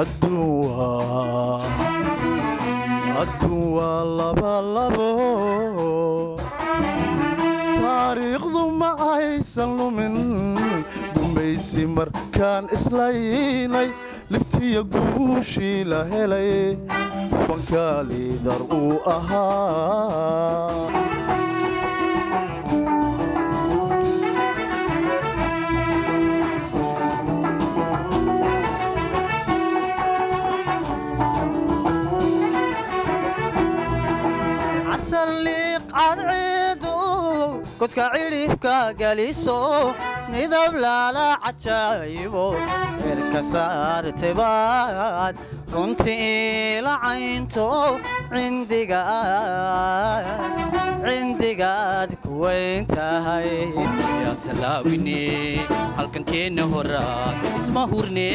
Adduun waa, adduun waa laba labo, taariikhdu ma aysan lumin. Gumaysi markaan islaynay, libtiya guushii la helay, fanka liidar uu ahaa. Casaliiq cadciidu godka cidhibka geliso, midab laala cajaayibo erka saartebaad, runtii la caynto cindigaad ku weyn tahay. Yaasalaawine halkankeenna horaad, isma hurne,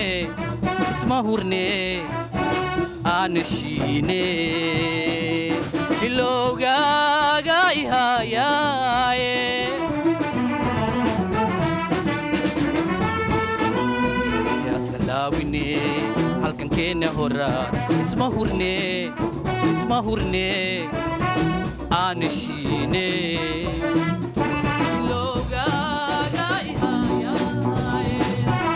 isma hurne, aana shiine ilowgaaga ihayaaye. Yaasalaawine halkankeenna horaad, isma hurne, isma hurne, aana shiine.